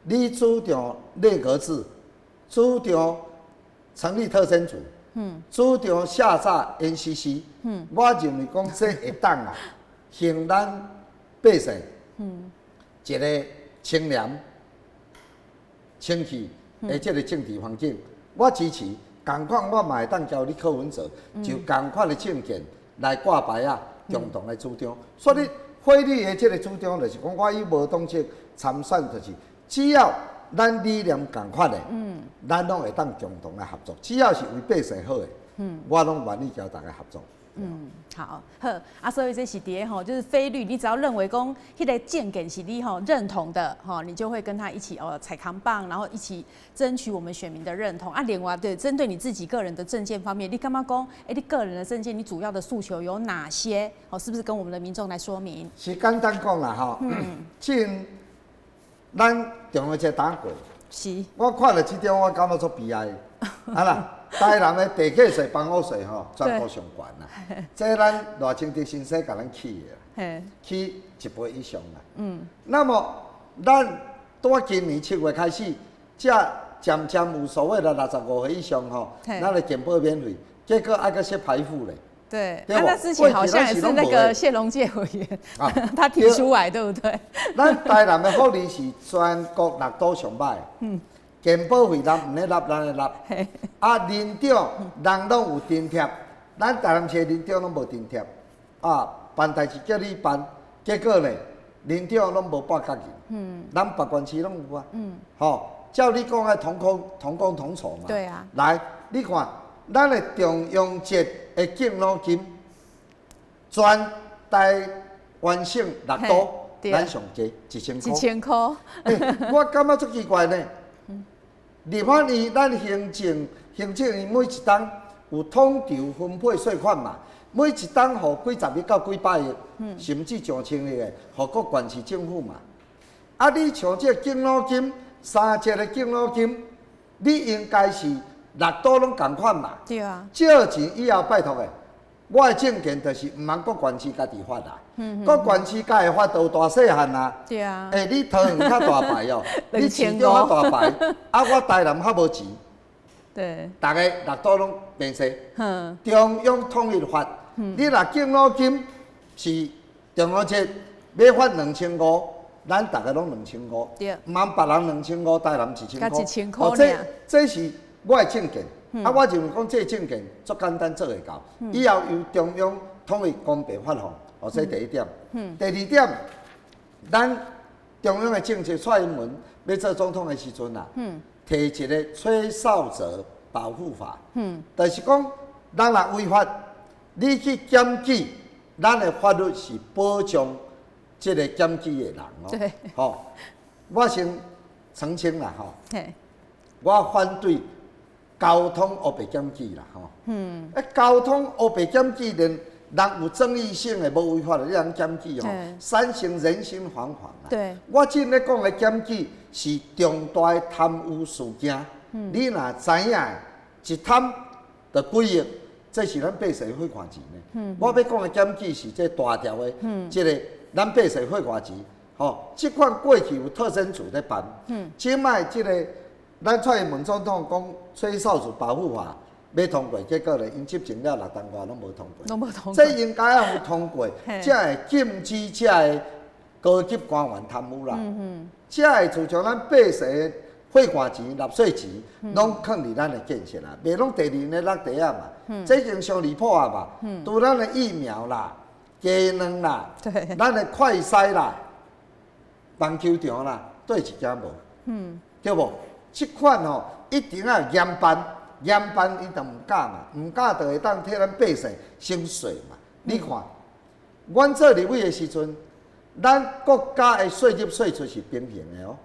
你主張內閣制，主張成立特偵組，主張下架 NCC，我認為講這會當啊，還咱百姓，一个清廉、清氣的這个政治環境，我支持。仝款我嘛會當交你柯文哲，就仝款的政見來掛牌啊，共同來主張。所以非綠的這个主張就是講，我以無黨籍參選，就是只要咱理念仝款的，咱攏會當共同來合作。只要是為百姓好的，我攏願意共逐家合作。嗯，好，好啊，所以這是佇吼，就是非綠，你只要認為講彼个政見是你吼認同的吼，你就會跟他一起哦踩扛棒，然後一起爭取我們選民的認同啊。另外，對針對你自己個人的政見方面，你感覺講？欸，你個人的政見，你主要的訴求有哪些？哦，是不是跟我們的民眾來說明？是簡單講啦，吼，像咱重陽節打過，我看著這張，我感覺足悲哀。啊啦，台南的地價稅、房屋稅吼，全國上懸啦。這咱賴清德先生共咱起的，起一倍以上啦。那麼咱拄今年7月開始，才漸漸有所謂的65歲以上吼，咱的健保免費，結果愛閣設排付咧。對，那之前好像也是那個謝龍介委員，他提出來，對不對？咱台南的福利是全國六都上歹。健保費人毋咧納，咱咧納。啊，里長人攏有津貼，咱台南市里長攏無津貼。啊，辦代誌叫你辦，結果呢，里長攏無半角銀。咱別縣市攏有啊。吼，照你講的同工同工同酬嘛。對啊。來，你看，咱的重陽節的敬老金，全台灣省六都，咱上濟1000箍。1000箍。我感覺足奇怪呢。立法院咱行政院每一冬有統籌分配稅款嘛，每一冬予幾十億到幾百億，甚至上千億的，予各縣市政府嘛。啊，你像這個敬老金，三節的敬老金，你應該是六都攏仝款嘛。對啊。借錢以後拜託的，我的政見就是毋通各縣市家己發啦。各縣市家己發都有大細漢啊。對啊。欸，你桃園較大牌哦，你市長較大牌，啊，我台南較無錢。逐个六都攏免稅。中央統一發。你若敬老金是重陽節欲發2500，咱逐个攏兩千五。毋通別人兩千五，台南1000箍。1000箍。哦，這是我的政見。啊，我認為講這個政見足簡單做會到，以後由中央統一公平發放，哦，這第一點。第二點，咱中央的政策，蔡英文欲做總統的時陣啊，提一个吹哨者保護法，就是講，人若違法，你去檢舉，咱的法律是保障這個檢舉的人哦。吼，我先澄清啦，吼，我反對交通烏白檢舉啦，吼。交通烏白檢舉，連人有爭議性的無違法的，你通檢舉吼，產生人心惶惶啦。我這咧講的檢舉是重大的貪污事件，你若知影一貪就幾億，這是咱百姓花偌錢呢？我欲講的檢舉是這大條的，這个咱百姓花偌錢，吼，這款過去有特偵組咧辦，這擺這个咱蔡英文總統講吹哨者保護法欲通過，結果咧，𪜶執政了六冬外攏無通過。攏無通過。這應該要有通過，才會禁止這个高級官員貪污啦。才會自從咱百姓花偌錢、納稅錢，攏囥佇咱的建設啦，袂攏第二的落地啊嘛。這已經傷離譜啊嘛。除咱的疫苗啦、雞卵啦、咱的快篩啦、棒球場啦，對一件無。對無？這款吼一定要嚴辦，嚴辦伊就毋敢嘛，毋敢就會當替咱百姓省稅嘛。你看，阮做立委的時陣，咱國家的稅入稅出是平衡的哦。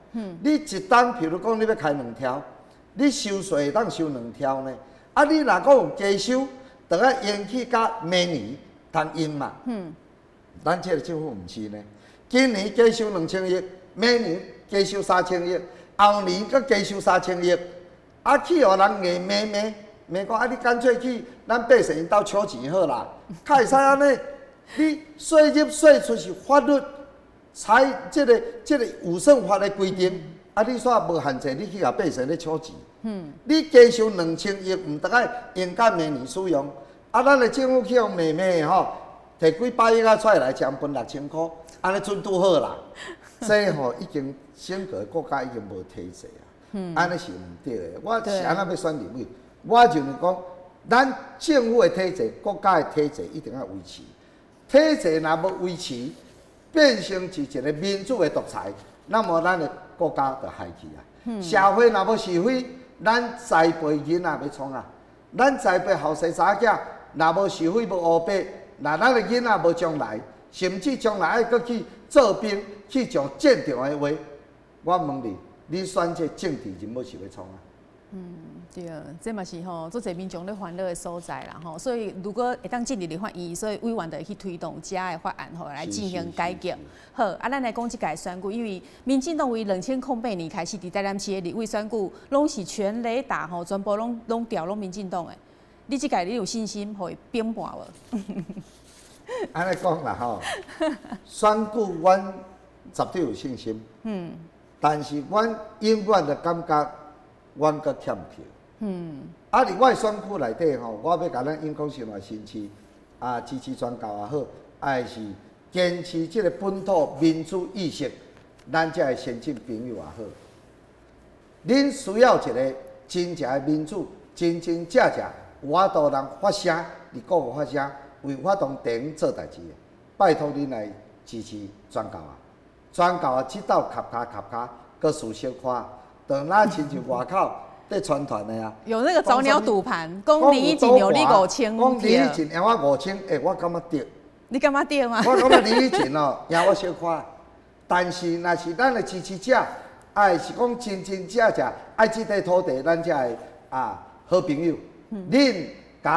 你一冬，譬如講你欲開兩條，你收稅會當收兩條呢。啊，你若閣有加收，就愛延去到明年通用嘛。咱這个政府毋是呢，今年加收2000億，明年加收3000億，後年閣加收3000億，啊，去予人硬罵罵罵講啊！你乾脆去咱百姓𪜶兜搶錢好啦，較會使按呢？你稅入稅出是法律，才這个預算法的規定，啊，你煞無限制，你去共百姓咧搶錢。你加收2000億，毋得愛用到明年使用，啊，咱的政府去予罵罵吼，提幾百億仔出來，將分6000箍，按呢準拄好啦。這吼已經整個國家已經無體制啊，按呢是毋對的。我是按怎欲選立委？我認為講，咱政府的體制、國家的體制一定愛維持。體制若無維持，變成是一个民主的獨裁，那麼咱的國家就害去啊。社會若無是非，咱栽培囡仔欲創啊？咱栽培後生查某囝，若無是非無烏白，若咱的囡仔無將來，甚至將來愛閣去做兵去上戰場的話，我問你，你選這政治人物是欲創啥？嗯，對，這嘛是吼，足濟民眾咧煩惱的所在啦吼。所以如果會當進入立法院，所以委員就會去推動遮的法案吼來進行改革。好，啊，咱來講這屆選舉，因為民進黨為2008年開始，佇台南市的立委選舉，攏是全壘打吼，全部攏攏掉攏民進黨的。你這屆你有信心予伊平盤無？按呢講啦吼，選舉阮絕對有信心。但是阮永遠就感覺阮閣欠票。啊，佇我的選區內底吼，我欲共咱莺歌新華新市啊支持全教也好，還是堅持這個本土民主意識，咱遮的先進朋友也好，恁需要一個真正的民主，真真正正有法度人發聲，佇國外發聲，為發動地方做代誌的，拜託恁來支持全教啊！全教啊，這鬥合跤合跤，閣輸小可，當咱親像外口佇宣傳的啊。有那個早鳥賭盤，講林宜璟有你5000，講林宜璟贏我五千，欸，我感覺對。你感覺對嗎？我感覺林宜璟哦，贏我小可，但是若是咱的支持者，愛是講真真正正愛這塊土地，咱遮的啊好朋友，恁共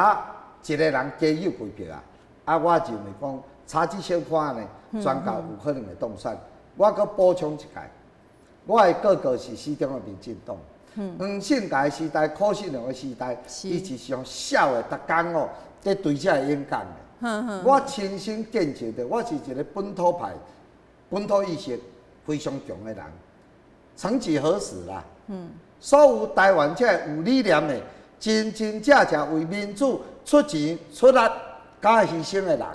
一个人加有幾票啊？啊，我認為講差這小可呢，全教有可能會當選。我閣補充一屆，我的哥哥是死忠的民進黨。黃信介時代、柯信良的時代，伊是上痟的，逐工哦，佇對這個演講的。我親身見證著，我是一個本土派、本土意識非常強的人。曾幾何時啦，所有台灣這個有理念的、真真正正為民主出錢出力、敢犧牲的人，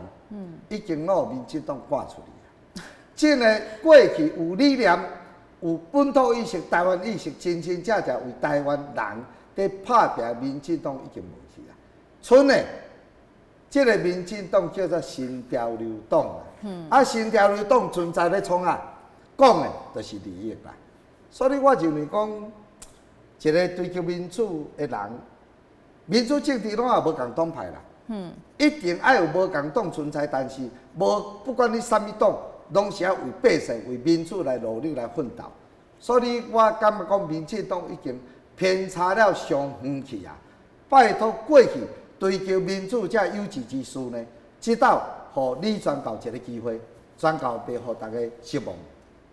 已經攏予民進黨趕出去。這個過去有理念、有本土意識、台灣意識，真真正正為台灣人佇拍拚的民進黨已經無去啊。賰的，這個民進黨叫做新潮流黨啊，新潮流黨存在咧創啥？講的就是利益啦。所以我認為講，一個追求民主的人，民主政治攏也無仝黨派啦。一定愛有無仝黨存在，但是無不管你啥物黨，攏是愛為百姓、為民主來努力來奮鬥。所以我感覺講，民進黨已經偏差了傷遠去啊！拜託過去追求民主這有志之士呢，這鬥予李全教一個機會，全教袂予大家失望。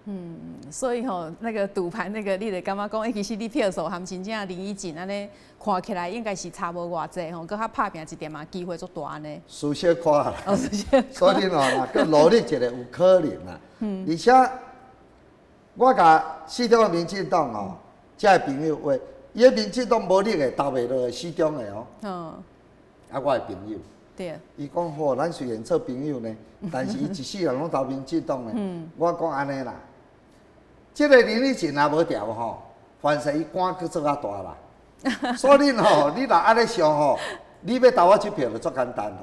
嗯，所以吼，那個賭盤那個，你就感覺講，欸，其實你票數含真正林宜璟按呢，看起來應該是差無偌濟吼，閣較拍拚一點仔，機會足大呢。輸小可啦，哦，輸小可。所以吼，若閣努力一下有可能啦。而且，我共死忠的民進黨吼，遮的朋友話，伊的民進黨無力的投袂落的死忠的哦。啊，我的朋友。伊講吼，咱雖然做朋友呢，但是伊一世人攏投民進黨呢。我講按呢啦。這個林宜璟若無調吼，凡勢伊官閣做較大啦。所以吼，你若按呢想吼，你欲投我這票就足簡單啦，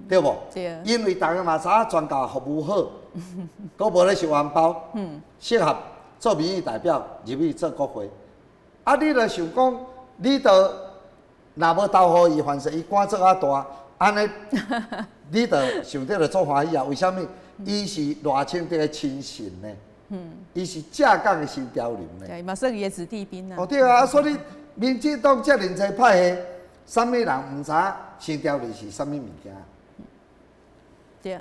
對無？對。因為逐家嘛知影全教服務好，閣無咧收紅包，適合做民意代表入去做國會。啊，你若想講，你著若無投予伊，凡勢伊官做較大，按呢，你著想著就足歡喜啊？為啥物？伊是賴清德的親信呢。伊是正港的新潮流呢。對，嘛算伊的子弟兵啊。哦，對啊，所以民進黨遮爾濟派系，啥物人毋知影新潮流是啥物物件？對，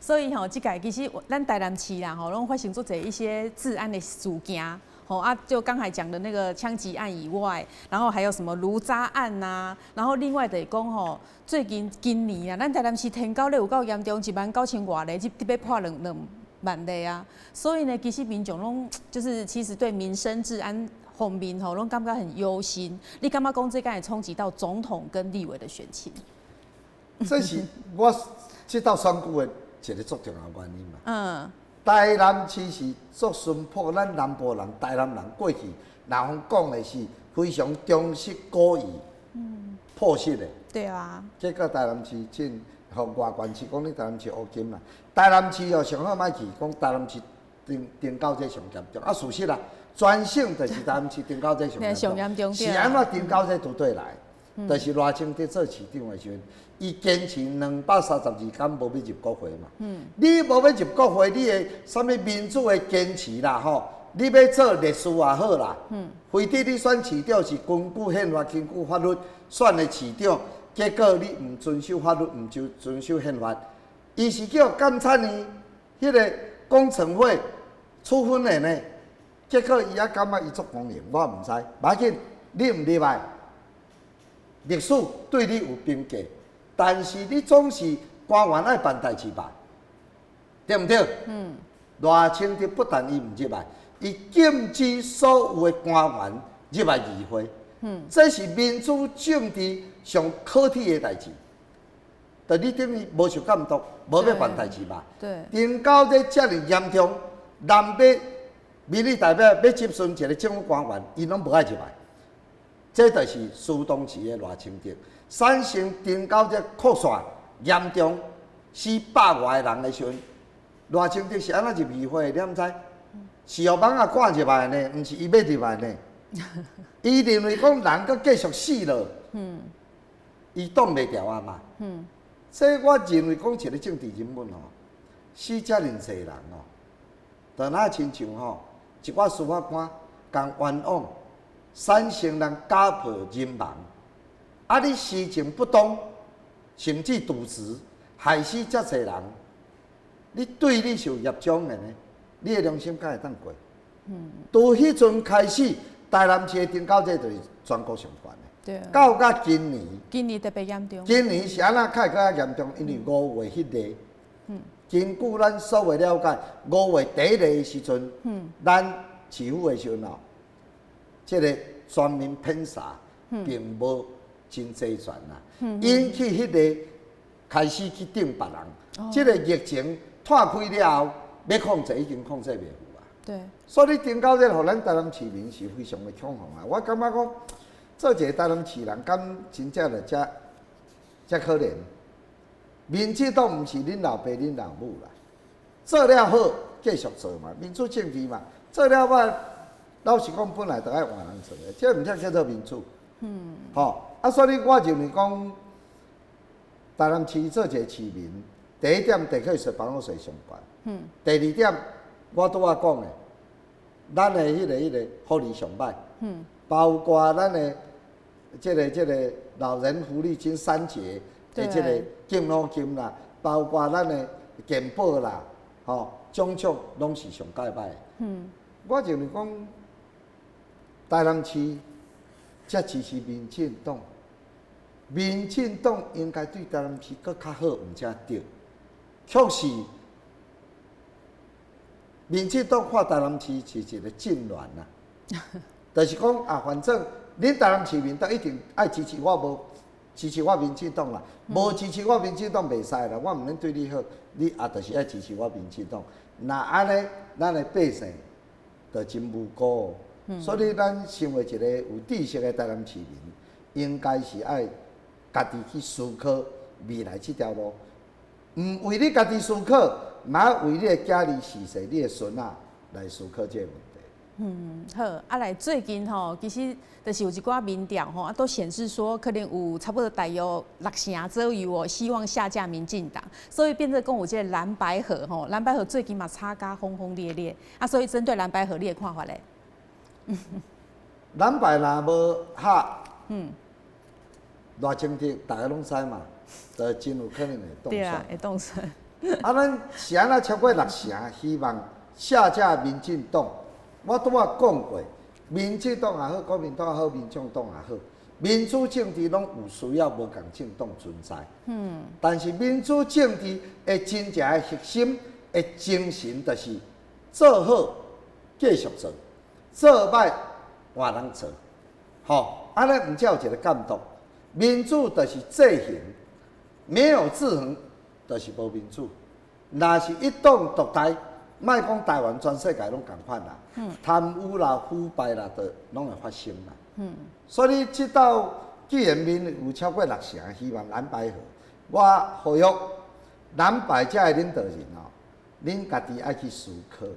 所以吼，這屆其實咱台南市啦吼，攏發生足濟一些治安的事件。吼啊，就剛才講的那個槍擊案以外，然後還有什麼爐渣案吶，然後另外就是講吼，最近今年啊，咱台南市天狗咧有夠嚴重，1萬9千外例，這欲破2萬例啊，所以呢，其實民眾攏就是其實對民生治安方面吼，攏感覺很憂心。你感覺講這敢會衝擊到總統跟立委的選情？這是我這道選舉的一個足重要原因嘛。台南市是足淳樸，咱南部人、台南人過去，若講講的是非常忠實古意、樸實的。對啊。結果台南市進，予外縣市講你台南市烏金啦，台南市哦上好莫去，講台南市頂頂狗這上嚴重。啊，事實啦，全省就是台南市頂狗這上嚴重。是按怎頂狗這拄對來？就是賴清德做市長的時陣，伊堅持232工無欲入國會嘛。你無欲入國會，你的啥物民主的堅持啦吼，你欲做律師也好啦。非得你選市長是根據憲法、根據法律選的市長，結果你毋遵守法律，毋就遵守憲法，伊是叫監察院彼個公懲會處分的呢。結果伊也感覺伊足光榮，我毋知。無要緊，你毋入來，歷史對你有評價，但是你總是官員愛辦代誌吧？對毋對？賴清德不但伊毋入來，伊禁止所有的官員入來議會。這是民主政治上可恥的代誌。就你等於無受監督，無欲辦代誌嘛？對。頂到這遮爾嚴重，南北民意代表欲質詢一个政府官員，𪜶攏無愛入來。這就是蘇東時的賴清德，產生頂到這擴散嚴重，死百外个人的時陣，賴清德是按怎入議會？你敢知？是予蠓仔趕入來呢，毋是伊欲入來呢。伊認為講人閣繼續死落，伊擋袂牢啊嘛。所以我認為講一个政治人物吼，死遮爾濟人哦，就若親像吼，一寡司法官共冤枉，產生人家破人亡，啊！你施政不當，甚至瀆職，害死遮濟人，你對你是有業障的呢？你的良心敢會當過？從彼陣開始，台南市的頂到這就是全國上懸的。到甲今年，今年特別嚴重。今年是按怎較會閣較嚴重？因為5月彼個，根據咱所有了解，五月第一个的時陣，咱市府的時陣哦，這个全民噴灑並無真齊全啦，引起彼个開始去叮別人。這个疫情湠開了後，欲控制已經控制袂住啊。所以頂到這，予咱台南市民是非常的恐慌啊！我感覺講，做一个台南市人，敢真正就遮遮可憐。民進黨毋是恁老爸恁老母啦，做了好，繼續做嘛，民主政治嘛，做了歹，老實講，本來就愛換人做的，這毋才叫做民主。吼，啊，所以我認為講，台南市做一个市民，第一點地契稅、房屋稅上懸。第二點，我拄仔講的，咱的彼个福利上歹。包括咱的這个老人福利金三節的這个敬老金啦，包括咱的健保啦，吼，種種攏是上蓋歹。我認為講，台南市才支持民進黨，民進黨應該對台南市閣較好，毋才對。卻是民進黨看台南市是一个戰亂啦，就是講啊，反正恁台南市民都一定愛支持我，無支持我民進黨啦，無支持我民進黨袂使啦，我毋免對你好，你也就是愛支持我民進黨。若按呢，咱的百姓就真無辜。所以咱身為一个有知識的台南市民，應該是愛家己去思考未來這條路，毋為你家己思考，嘛為你的囝兒、婿婿、你的孫仔來思考這个問題。嗯，好，啊來最近吼，其實就是有一寡民調吼，啊都顯示說可能有差不多大約六成左右哦，希望下架民進黨，所以變做講有這個藍白合吼，藍白合最近嘛吵甲轟轟烈烈，啊，所以針對藍白合你的看法咧？藍白若無合，賴清德大家攏知嘛，就真有可能會當選。對啊，會當選。啊，咱是按怎超過六成，希望下架民進黨。我拄仔講過，民進黨也好，國民黨也好，民眾黨也好，民主政治攏有需要無仝政黨存在。但是民主政治的真正的核心的精神，就是做好繼續做，做歹換人做。吼，按呢毋才有一个監督。民主就是制衡，沒有制衡就是無民主。若是一黨獨大，莫講台灣，全世界攏仝款啦。貪污啦、腐敗啦，都攏會發生啦。所以這道既然民意有超過六成希望藍白合，我呼籲藍白這个領導人哦，恁家己愛去思考啦。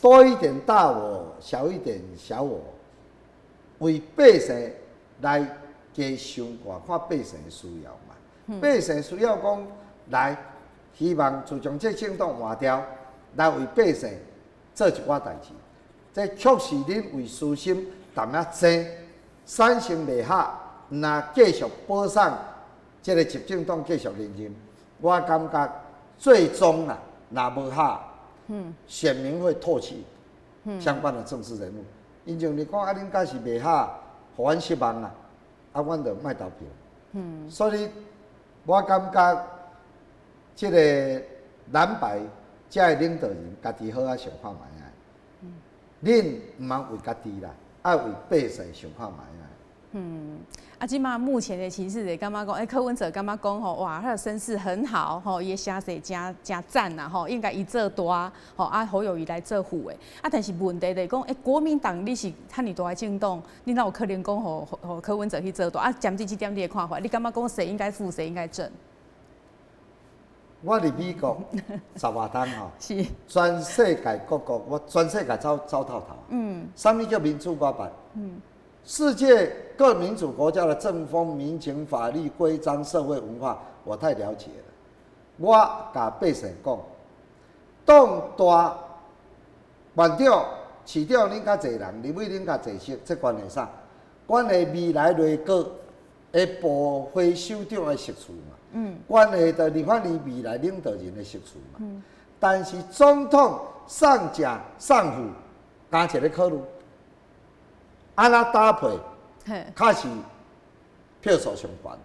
多一點大我，小一點小我，為百姓來加伤悬，看百姓的需要嘛。百姓需要讲來，希望自從這政黨換掉，來為百姓做一寡代誌。這確實恁為私心淡仔爭，產生袂合，若繼續保送這個執政黨繼續連任，我感覺最終啊，若無合，選民會唾棄相關的政治人物。𪜶認為講啊，恁敢是袂合，予阮失望啊，啊，阮就莫投票。所以我感覺這個藍白這个領導人，家己好好想看覓啊。恁毋通為家己啦，愛為百姓想看覓啊。啊，這馬目前的情勢，就感覺講，欸，柯文哲感覺講吼，哇，他的聲勢很好，吼，伊的聲勢誠誠讚啦，吼，應該伊做大，吼，啊，侯友宜來做副的。啊，但是問題就是講，欸，國民黨你是遐爾大的政黨，你哪有可能講，予柯文哲去做大？啊，針對這點你的看法，你感覺講誰應該副，誰應該正？我佇美國十外冬吼，全世界各國，我全世界走走透透。啥物叫民主我捌？世界各民主國家的政風、民情、法律規章、社會文化，我太了解了。我共百姓講，黨大縣長、市長恁較濟人，立委恁較濟席，這關係啥？關係未來內閣的部會首長的席次嘛。關係著立法院未來領導人的席次嘛。但是總統送正送副，加一个考慮，按怎搭配，較是票數上懸。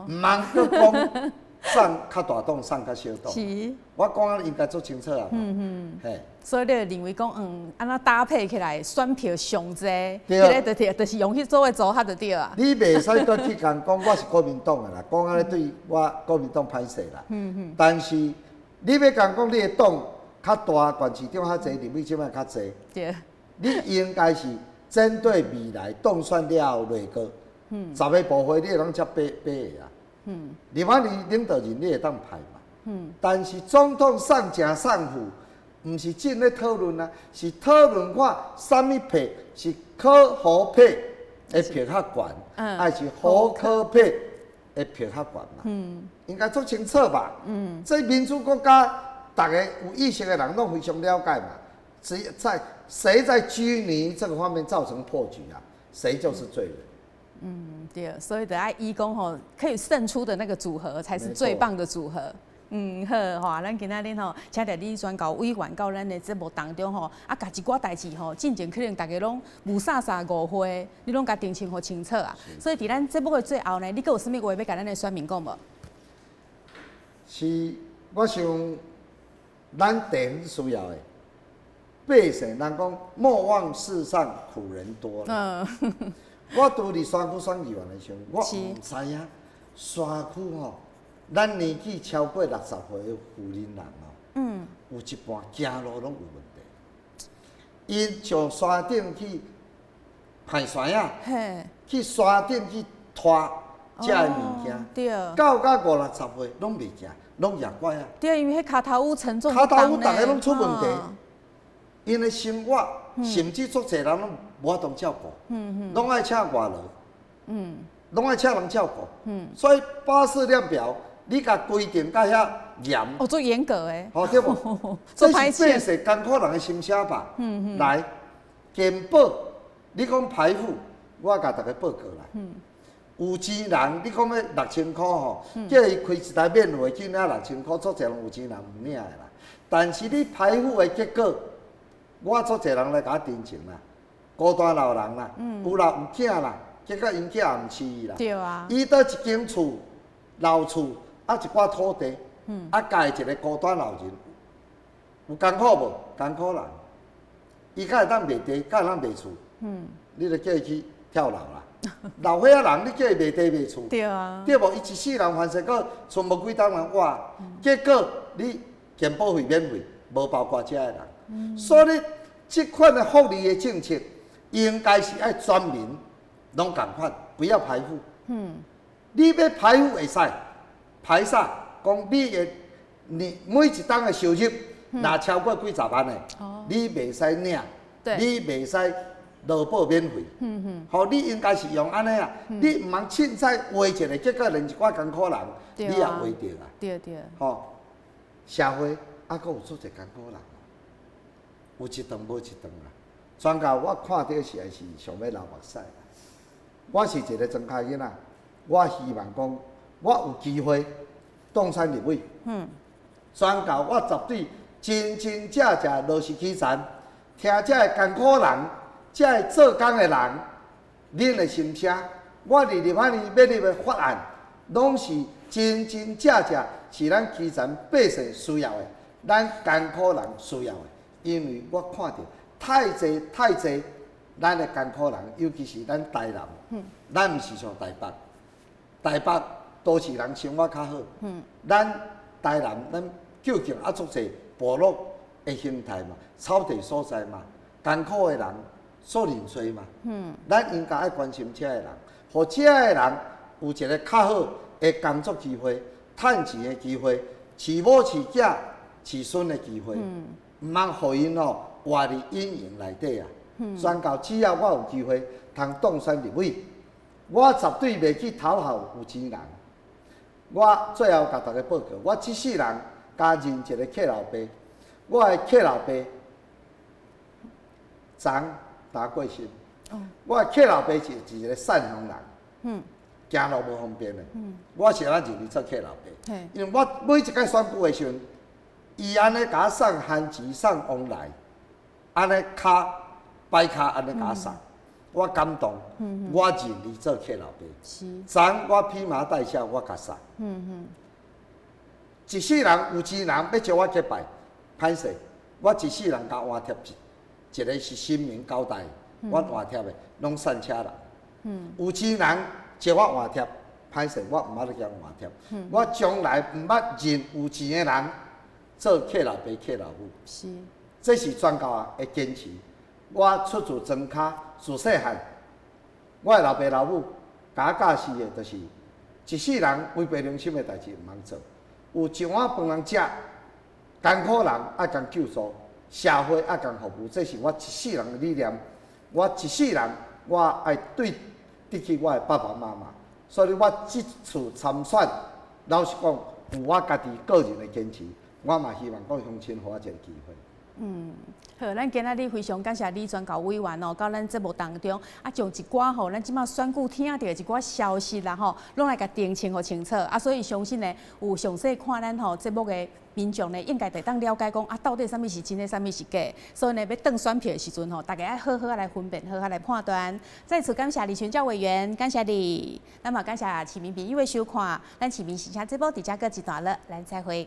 毋通閣講送較大黨，送較小黨。我講得應該足清楚啊。所以你會認為講，按怎搭配起來選票上濟，彼个就是用彼組的組合就對啊。你袂使閣去共講我是國民黨的啦，講按呢對我國民黨歹勢啦。但是你欲共講你的黨較大，縣市長較濟，立委這擺較濟。你應該是針對未來當選了後內閣，十个部會你會當接八八个啊。立法院領導人你會當派嘛。但是總統送正送副，毋是進咧討論啊，是討論看啥物配是柯侯配的票較懸，還是侯柯配的票較懸嘛？應該足清楚吧？這民主國家，逐个有意識的人攏非常了解嘛。誰在拘泥這個方面造成破局啊？誰就是罪人。對，所以得愛依講吼，可以勝出的那個組合才是最棒的組合。好吼，咱今仔日吼，請著李專高委員到咱的節目當中吼，啊，共一寡代誌吼，進前可能大家攏霧煞煞誤會，你攏共澄清予清楚啊。所以佇咱節目的最後呢，你閣有啥物話欲共咱的選民講無？是，我想咱地方需要的百姓，人講莫忘世上苦人多。我拄佇山區選議員的時陣，我毋知影山區吼，咱年紀超過60歲的婦人人哦，有一半行路攏有問題。𪜶上山頂去排山仔，去山頂去拖遮的物件，到甲五六十歲攏袂行，攏舉拐仔。對，因為彼跤頭趺沉重，跤頭趺逐个攏出問題，𪜶的生活甚至足濟人攏無法度照顧，攏愛請外勞，攏愛請人照顧，所以巴氏量表你共規定甲遐嚴，哦，足嚴格的，吼對無？這是百姓艱苦人的心聲吧？來，健保，你講排富，我共大家報告來，有錢人你講欲6000箍吼，叫伊開一台免費去領六千箍，足濟人有錢人毋領的啦。但是你排富的結果，我足濟人來共我陳情啦，孤單老人啦，有老有囝啦，結果𪜶囝也毋飼伊啦。伊佗一間厝，老厝，啊一寡土地，啊共一个孤單老人，有艱苦無？艱苦人，伊敢會當賣地，敢會當賣厝？你著叫伊去跳樓啦！老歲仔人，你叫伊賣地賣厝？對無？伊一世人凡勢閣賰無幾冬通活，結果你健保費免費，無包括遮的人。所以這款的福利的政策，應該是愛全民攏仝款，不要排富。你欲排富會使，排啥？講你的你每一冬的收入，若超過幾十萬的，你袂使領，你袂使勞保免費。吼，你應該是用按呢啊，你毋通凊彩畫一个，結果連一寡艱苦人，你也畫著啊。對對。吼，社會猶閣有足濟艱苦人，有一頓無一頓啊。全教我看著實在是想欲流目屎。我是一个莊跤囡仔，我希望講我有機會當選立委。宣告我絕對真真正正落實基層，聽這个艱苦人，這个做工的人，恁的心聲。我佇立法院欲立的法案，攏是真真正正是咱基層百姓需要的，咱艱苦人需要的。因為我看著太濟太濟咱的艱苦人，尤其是咱台南，咱毋是像台北，台北都市人生活較好。咱台南，咱究竟啊足濟部落的形態嘛，草地所在嘛，艱苦的人數量濟嘛。咱應該愛關心這个人，予這个人有一个較好的工作機會、趁錢的機會、飼某飼囝、飼孫的機會，毋通予𪜶吼活佇陰影內底啊！宣告只要我有機會通當選立委，我絕對袂去討好有錢人。我最後共大家報告，我這世人共認一个客老爸，我的客老爸昨昏過身。我的客老爸是一个善良人，行路無方便的。我是按怎認伊做客老爸？因為我每一擺選舉的時陣，伊按呢共我送番薯、送旺來，按呢跤擺跤按呢共我送，我感動，我認伊做客老爸。昨昏我披麻戴孝，我共送。一世人有錢人欲招我結拜，歹勢，我一世人共換帖一，一个是神明交代，我換帖的攏散車人。有錢人招我換帖，歹勢，我毋捌咧共換帖。我從來毋捌認有錢的人做客老爸、客老母。這是全教的堅持。我出自莊跤，自細漢，我的老爸老母共我教示的，就是一世人違背良心的代誌毋通做。有一碗飯通食，艱苦人愛共救助，社會愛共服務，這是我一世人的理念。我一世人，我愛對得起我的爸爸媽媽，所以我這次參選，老實講，有我家己個人的堅持，我嘛希望講鄉親予我一个機會。好，咱今仔日非常感謝李全教委員哦，到咱節目當中啊，將一寡吼，咱這馬選舉聽著的一寡消息啦吼，攏來共澄清予清楚啊，所以相信呢，有詳細看咱吼節目的民眾呢，應該會當了解講啊，到底啥物是真的，啥物是假的。所以呢，欲當選票的時陣吼，大家愛好好來分辨，好好來判斷。再次感謝李全教委員，感謝你。那麼感謝市民朋友的收看，咱市民時聲節目佇遮閣一段落，咱再會。